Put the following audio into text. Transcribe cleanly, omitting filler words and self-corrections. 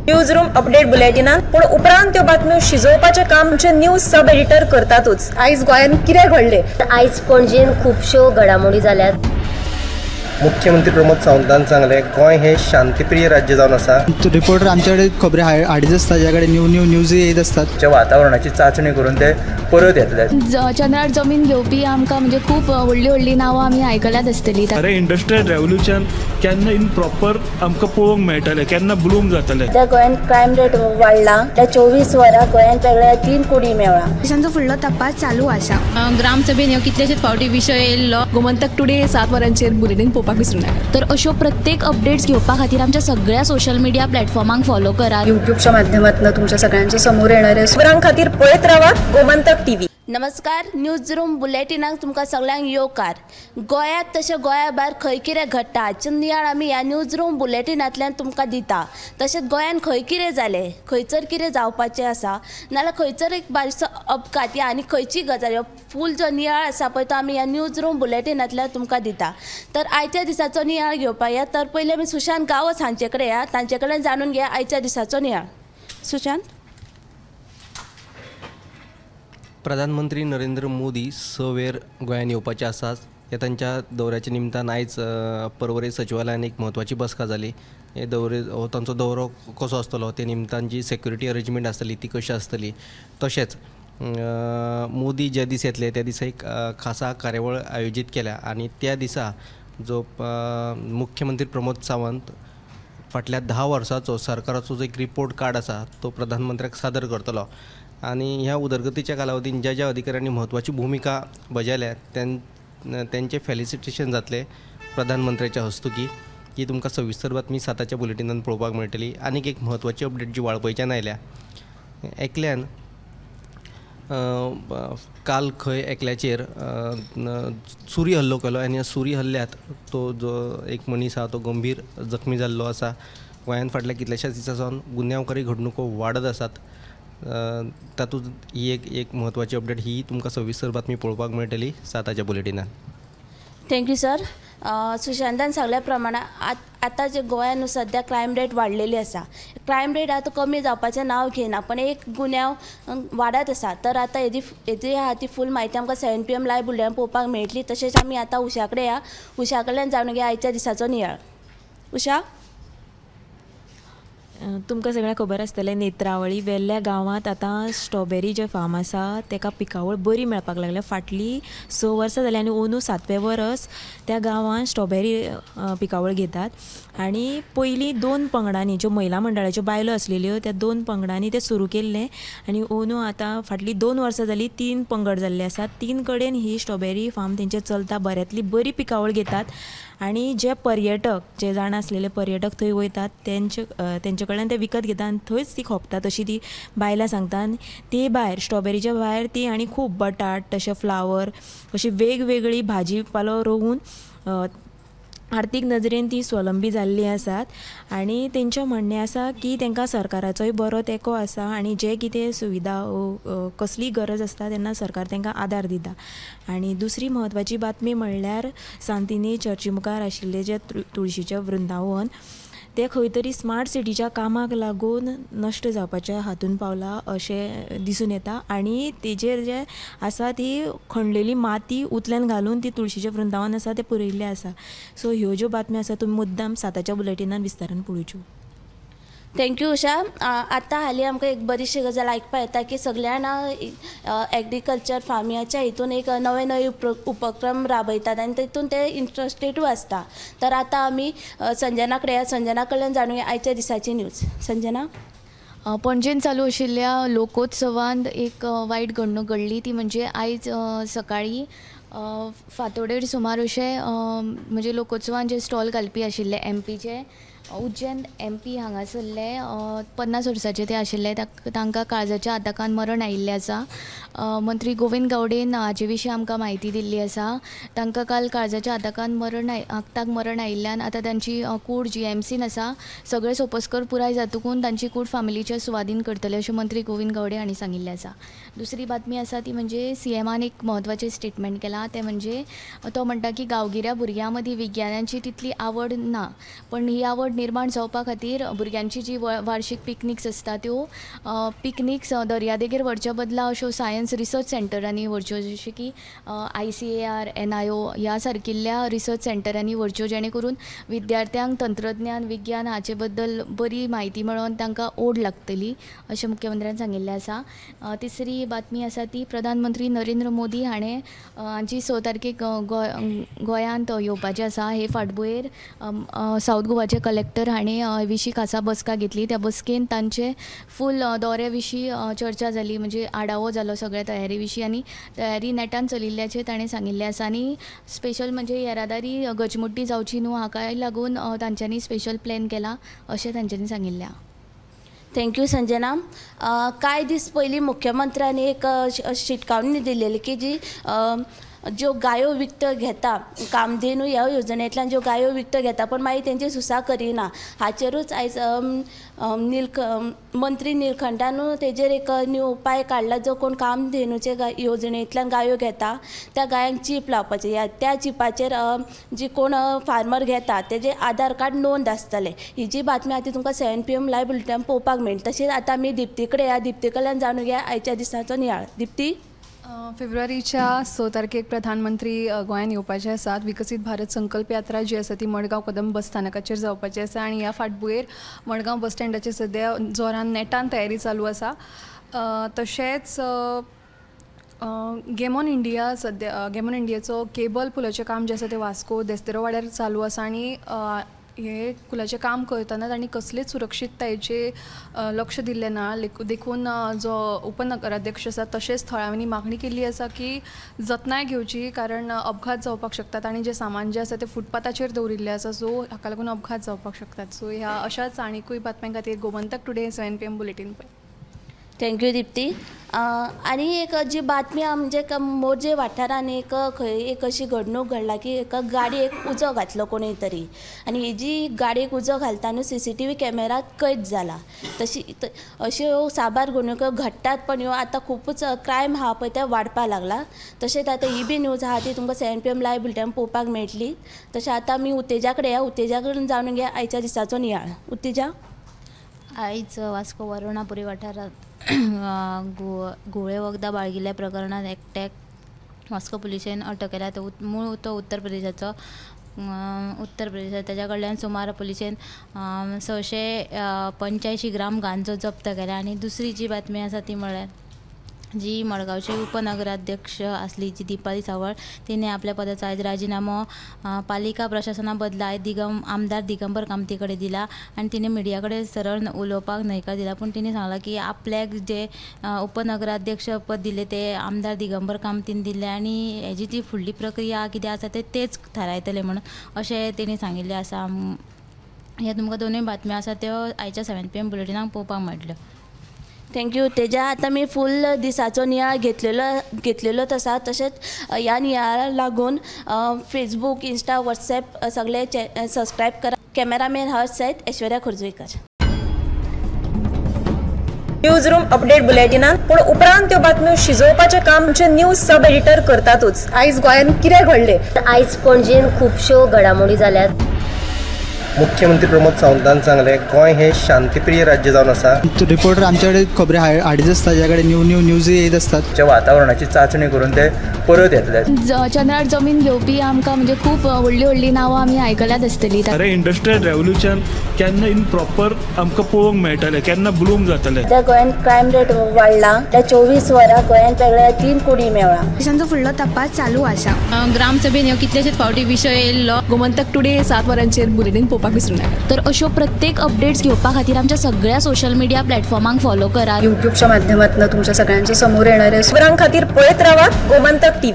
News room update बुलेटिनान, पूण उपरांत त्यो बातम्यो शिजोवपाचें काम आमचे न्यूज सब एडिटर करतातूच. आयज गोंयांत कितें घडलें? आयज पणजेन खुबश्यो घडामोडी जाल्यात. मुख्यमंत्री प्रमोद सावंतान सांगलें, गोंय हे शांतीप्रिय राज्य जावन आसा. रिपोर्टर आमच्याकडे खबरी हाडीत आसता, ज्या कडेन न्यू न्यू न्यूज येत आसतात. वातावरणाची चाचणी करून ते परत येतले. चंद्रार जमीन घेवपी आमकां म्हणजे खूब व्हडली व्हडली नांवां आमी आयकल्यात आसतली. अरे इंडस्ट्रियल रेव्होल्युशन केन्ना इन प्रॉपर आमकां पळोवंक मेळटलें, केन्ना ब्लूम जातलें. त्या गोंयांत क्रायम रेट वाडला, त्या 24 वरां गोंयांत वेगळ्या 3 कोटी मेळ्ळा. पोलिसांचो फुडलो तपास चालू आसा. ग्रामसभेन ह्यो कितलेशेच फावटी विशय येयल्लो. गोमंतक टुडे 7 वरांचेर बुलेटीन पळोवपाक विसरूं नाका. तर अश्यो प्रत्येक अपडेट्स घेवपा खातीर आमच्या सगळ्या सोशल मिडिया प्लॅटफॉर्मांक फॉलो करात. युट्यूबच्या माध्यमातून तुमच्या सगळ्यांच्या समोर येणारे खबरां खातीर पळयत रावात गोमंतक टीव्ही. नमस्कार, न्यूज रूम बुलेटिनाक तुमकां सगळ्यांक येवकार. गोंयांत तशें गोंया भायर खंय कितें घडटा हाचो नियाळ आमी ह्या न्यूज रूम बुलेटिनांतल्यान तुमकां दिता. तशेंच गोंयांत खंय कितें जालें, खंयसर कितें जावपाचें आसा, नाजाल्यार खंयसर एक बारीकसो अपघात या आनी खंयची गजाल, फूल जो नियाळ आसा पळय तो आमी ह्या न्यूज रूम बुलेटिनांतल्यान तुमकां दिता. तर आयच्या दिसाचो नियाळ घेवपाक या, तर पयलीं आमी सुशांत गांवस हांचे कडेन या, तांचे कडेन जाणून घेया आयच्या दिसाचो नियाळ. सुशांत. प्रधानमंत्री नरेंद्र मोदी 6 वेर गोंयांत येवपाचे आसात. ह्या तांच्या दौऱ्याच्या निमतान आयज पर्वरे सचिवालयान एक म्हत्वाची बसका जाली. हे दौरे हो तांचो दौरो कसो आसतलो, ते निमतान जी सेक्युरिटी अरेंजमेंट आसतली ती कशी आसतली, तशेंच मोदी ज्या दीस येतले त्या दिसा एक खासा कार्यावळ आयोजीत केल्या आनी त्या दिसा जो मुख्यमंत्री प्रमोद सावंत फाटल्या 10 वर्सांचो सरकाराचो जो एक रिपोर्ट कार्ड आसा तो प्रधानमंत्र्याक सादर करतलो. आनी ह्या उदरगतीच्या कालावधीन ज्या ज्या अधिकाऱ्यांनी म्हत्वाची भुमिका बजायल्या त्यांचे फेलिसिटेशन जातले प्रधानमंत्र्याच्या हस्तुकी. ही तुमकां सविस्तर बातमी 7च्या बुलेटिनान पळोवपाक मेळटली. आनीक एक म्हत्वाची अपडेट जी वाळपयच्यान आयल्या, एकल्यान काल खंय एकल्याचेर सुरी हल्लो केलो आनी ह्या सुरी हल्ल्यांत तो जो एक मनीस आसा तो गंभीर जखमी जाल्लो आसा. गोंयांत फाटल्या कितल्याशाच दिसां सावन गुन्यांवकारी घडणुको वाडत आसात. तातूंत ही एक म्हत्वाची अपडेट ही तुमकां सविस्तर बातमी पळोवपाक मेळटली 7च्या बुलेटिनान. Thank you sir. सुशांतान सांगल्या प्रमाणे आतां जे गोंयांत सद्या क्रायम रेट वाडलेली आसा, क्रायम रेट आतां कमी जावपाचें नांव घेयना, पण एक गुन्यांव वाडत आसा. तर आतां हेजी आहा ती फूल म्हायती आमकां 7 PM live bulletin पळोवपाक मेळटली. तशेंच आमी आतां उषा कडेन या, उषा कडल्यान जाणून घेया आयच्या दिसाचो नियाळ. उषा. तुमकां सगळ्यांक खबर आसतलें, नेत्रावळी वेल्ल्या गांवांत आतां स्ट्रॉबेरी जें फार्म आसा तेका पिकावळ बरी मेळपाक लागल्या. फाटलीं 6 वर्सां जालीं आनी अंदू 7वें वर्स त्या गांवांत स्ट्रॉबेरी पिकावळ घेतात. आनी पयलीं 2 पंगडांनी ज्यो महिला मंडळाच्यो बायलो आसलेल्यो त्या 2 पंगडांनी तें सुरू केल्लें आनी अंदू आतां फाटलीं 2 वर्सां जालीं 3 पंगड जाल्ले आसात. 3 कडेन ही स्ट्रॉबेरी फार्म तेंचें चलता, बऱ्यांतली बरी पिकावळ घेतात. आनी जे पर्यटक जे जाणा आसलेले पर्यटक थंय वयतात तेंचे कडल्यान ते विकत घेता आनी थंयच ती खोपतात अशी ती बायलां सांगता. आनी ते भायर स्ट्रॉबेरीच्या भायर ती आनी खूब बटाट तशें फ्लावर अशी वेगवेगळी भाजी पालो रोवून आर्थीक नदरेन ती स्वावलंबी जाल्ली आसात. आनी तेंचें म्हणणें आसा की तेंकां सरकाराचोय बरो तेंको आसा आनी जे कितें सुविधा कसलीय गरज आसता तेन्ना सरकार तेंकां आदार दिता. आनी दुसरी म्हत्वाची बातमी म्हणल्यार सांतिनी चर्ची मुखार आशिल्लें जें तुळशीचें वृंदावन तें खंय तरी स्मार्ट सिटीच्या कामाक लागून नश्ट जावपाच्या हातून पावलां अशें दिसून येता. आनी तेजेर जे आसा ती खणलेली माती उतल्यान घालून ती तुळशीचें वृंदावन आसा तें पुरयल्लें आसा. सो ह्यो ज्यो बातम्यो आसा तुमी मुद्दाम 7च्या बुलेटिनान विस्तारान पळोवच्यो. Thank you Usha. आतां हालीं आमकां एक बरीशी गजाल आयकपाक येता की सगल्या जाणां एग्रीकल्चर फार्मिंगाच्या हितून एक नवे नवे उपक्रम राबयतात आनी तितून ते इंट्रस्टेडूय आसता. तर आतां आमी संजना कडेन, संजना कडल्यान जाणुया आयच्या दिसाची न्यूज. संजना. पणजेन चालू आशिल्ल्या लोकोत्सवांत एक वायट घडणूक घडली ती म्हणजे आयज सकाळीं फांतोडेर सुमार अशें म्हणजे लोकोत्सवान जे स्टॉल घालपी आशिल्ले एमपीचे, उज्जैन एमपी हांगासरले 50 वर्साचे ते आशिल्ले, तांकां काळजाच्या आताकान मरण आयिल्लें आसा. मंत्री गोविंद गावडेन हाजे विशीं आमकां म्हायती दिल्ली आसा. तांकां काल काळजाच्या आताकान मरण आयिल्ल्यान आतां तांची कूड जीएमसीन आसा. सगळे सोपस्कर पुराय जातकून तांची कूड फामिलीच्या सुवादीन करतले अशें मंत्री गोविंद गावडे हांणी सांगिल्लें आसा. दुसरी बातमी आसा ती म्हणजे सीएमान एक म्हत्वाचें स्टेटमेंट केलां, तें म्हणजे तो म्हणटा की गांवगिऱ्या भुरग्यां मदीं विज्ञानाची तितली आवड ना, पण ही आवड निर्माण जावपा खातीर भुरग्यांची जी वार्षिक पिकनिक्स आसता त्यो पिकनिक्स दर्यादेगेर व्हरच्या बदला अश्यो सायन्स रिसर्च सेंटरांनी व्हरच्यो, जशें की ICAR, NIO ह्या सारकिल्ल्या रिसर्च सेंटरांनी व्हरच्यो, जेणे करून विद्यार्थ्यांक तंत्रज्ञान, विज्ञान हाचे बद्दल बरी म्हायती मेळोन तांकां ओड लागतली अशें मुख्यमंत्र्यान सांगिल्लें आसा. तिसरी बातमी आसा ती प्रधानमंत्री नरेंद्र मोदी हाणें हांची 6 तारखेक गोंयांत येवपाचें आसा. हे फाटभुंयेर सावथ गोवाचे कलेक्टर हाणें हे विशीं खासा बसका घेतली. त्या बसकेन तांचे फूल दौऱ्या विशीं चर्चा जाली, म्हणजे आढावो जालो सगळ्या तयारी विशीं आनी तयारी नेटान चलिल्ल्याचें ताणें सांगिल्लें आसा. आनी स्पेशल म्हणजे येरादारी गजमुड्डी जावची न्हू हाकाय लागून तांच्यांनी स्पेशल प्लॅन केला अशें तांच्यांनी सांगिल्लें. Thank you Sanjana. कांय दीस पयलीं मुख्यमंत्र्यांनी एक शिटकावणी दिलेली की जी ज्यो गायो विकत्यो घेता कामधेनू ह्या येवजणेंतल्यान ज्यो गायो विकत्यो घेता पण मागीर तेंची सुसा करिना, हाचेरूच आयज मंत्री निलखंठान तेजेर एक न्यू उपाय काडला. जो कोण कामधेनूचे येवजणेंतल्यान गायो घेता त्या गायांक चीप लावपाची, त्या चिपाचेर जी कोण फार्मर घेता तेजे आधार कार्ड नोंद आसतलें. ही जी बातमी आसा ती तुमकां 7 PM live बुलेटिनान पळोवपाक मेळटा. तशेंच आतां आमी दिप्ती कडेन या, दिप्ती कडल्यान जाणून घ्या आयच्या दिसाचो नियाळ. दिप्ती, फेब्रुवारीच्या 6 तारखेक प्रधानमंत्री गोंयांत येवपाचे आसात. विकसीत भारत संकल्प यात्रा जी आसा ती मडगांव कदंब बस स्थानकाचेर जावपाची आसा आनी ह्या फाटभुंयेर मडगांव बस स्टँडाचेर सद्या जोरान नेटान तयारी चालू आसा. तशेंच गेम ऑन इंडिया सद्या गेम ऑन इंडियाचो केबल पुलाचें काम जें आसा तें वास्को देस्तेरो वाड्यार चालू आसा आनी हे पुलाचें काम करतना तांणी कसलेच सुरक्षिततायेचें लक्ष दिल्लें ना, देखून जो उपनगराध्यक्ष आसा तशेंच थळाव्यांनी मागणी केल्ली आसा की जतनाय घेवची, कारण अपघात जावपाक शकतात आनी जें सामान जें आसा तें फुटपाथाचेर दवरिल्लें आसा, सो हाका लागून अपघात जावपाक शकतात. सो ह्या अशाच आनिकूय बातम्यां खातीर गोमंतक टुडे 7 PM bulletin पळय. Thank you Dipti. आनी एक जी बातमी आहा म्हणजे मोरजे वाठारान एक खंय एक अशी घडणूक घडला की एका गाडयेक उजो घातलो कोणी तरी आनी ही जी गाडयेक उजो घालता न्हू CCTV कॅमेरात कैद जाला. तशी अश्यो साबार घडणुको घडटात पण ह्यो आतां खुबूच क्रायम आहा पळय ते वाडपाक लागला. तशेंच आतां ही बी न्यूज आहा ती तुमकां 7 PM live बुलेटिनान पळोवपाक मेळटली. तशें आतां आमी उत्तेजा कडेन या, उत्तेजा कडेन जाणून घ्या आयच्या दिसाचो नियाळ. उत्तेजा, आयज वास्को वरुणापुरी वाठारांत घुंवळे वखदां बाळगिल्ल्या प्रकरणांत एकट्याक वास्को पुलिशेन अटक केल्या. तो मूळ तो उत्तर प्रदेशाचो, उत्तर प्रदेशांत ताच्या कडल्यान सुमार पुलिशेन 685 ग्राम गांजो जप्त केला. आनी दुसरी जी बातमी आसा ती म्हळ्यार जी मडगांवची उपनगराध्यक्ष आसली जी दीपाली सावळ, तिणें आपल्या पदाचो आयज राजिनामो पालिका प्रशासना बदला आयज आमदार दिगंबर कामती कडेन दिला आनी तिणें मिडिया कडेन सरळ उलोवपाक न्हयकार दिला. पूण तिणें सांगलां की आपल्याक जे उपनगराध्यक्ष पद दिलें तें आमदार दिगंबर कामतीन दिलें आनी हेजी जी फुडली प्रक्रिया कितें आसा तें तेच थारायतले म्हणून अशें तिणें सांगिल्लें आसा. ह्या तुमकां दोनूय बातम्यो आसा त्यो आयच्या 7 PM बुलेटिनाक पळोवपाक मेळटल्यो. Thank you तेजा. आतां मी फूल दिसाचो नियाळ घेतलेलोच आसा. तशेंच ह्या नियाळाक लागून फेसबूक, इंस्टा, व्हॉट्सॅप सगळे सबस्क्रायब करा. कॅमेरामॅन हर्ष सयत ऐश्वर्या खोर्जुवेकर. न्यूज रूम अपडेट बुलेटिनान पूण उपरांत त्यो बातम्यो शिजोवपाचें काम आमचे न्यूज सब एडिटर करतातूच. आयज गोंयांत कितें घडलें, आयज पणजेन खुबश्यो घडामोडी जाल्यात. मुख्यमंत्री प्रमोद सावंतान सांगलें गोंय हे शांतिप्रिय राज्य जावन आसा. रिपोर्टर आमचे कडेन खबरी हाडीत आसता, ज्या कडेन न्यू न्यू न्यूज येत आसतात. वातावरणाची चांचणी करून ते परत येतले. चंद्रार जमीन घेवपी आमकां म्हणजे खूब व्हडली व्हडली नांवां आमी आयकल्यात आसतली. अरे इंडस्ट्रियल रेव्होल्युशन केन्ना इन प्रॉपर आमकां पळोवंक मेळटलें, केन्ना ब्लूम जातलें. त्या गोंयांत क्रायम रेट वाडला, त्या 24 वरां गोंयांत वेगळ्या 3 कोटी मेळ्ळा. पोलिसांचो फुडलो तपास चालू आसा. ग्रामसभेन ह्यो कितलेशेच फावटी विशय येयल्लो. गोमंतक टुडे 7 वरांचेर बुलेटीन पळोवपाक विसरूं नाका. तर अश्यो प्रत्येक अपडेट्स घेवपा खातीर आमच्या सगळ्या सोशल मिडिया प्लॅटफॉर्मांक फॉलो करात. युट्यूबच्या माध्यमातून तुमच्या सगळ्यांच्या समोर येणारे खबरां खातीर पळयत रावात गोमंतक टीव्ही.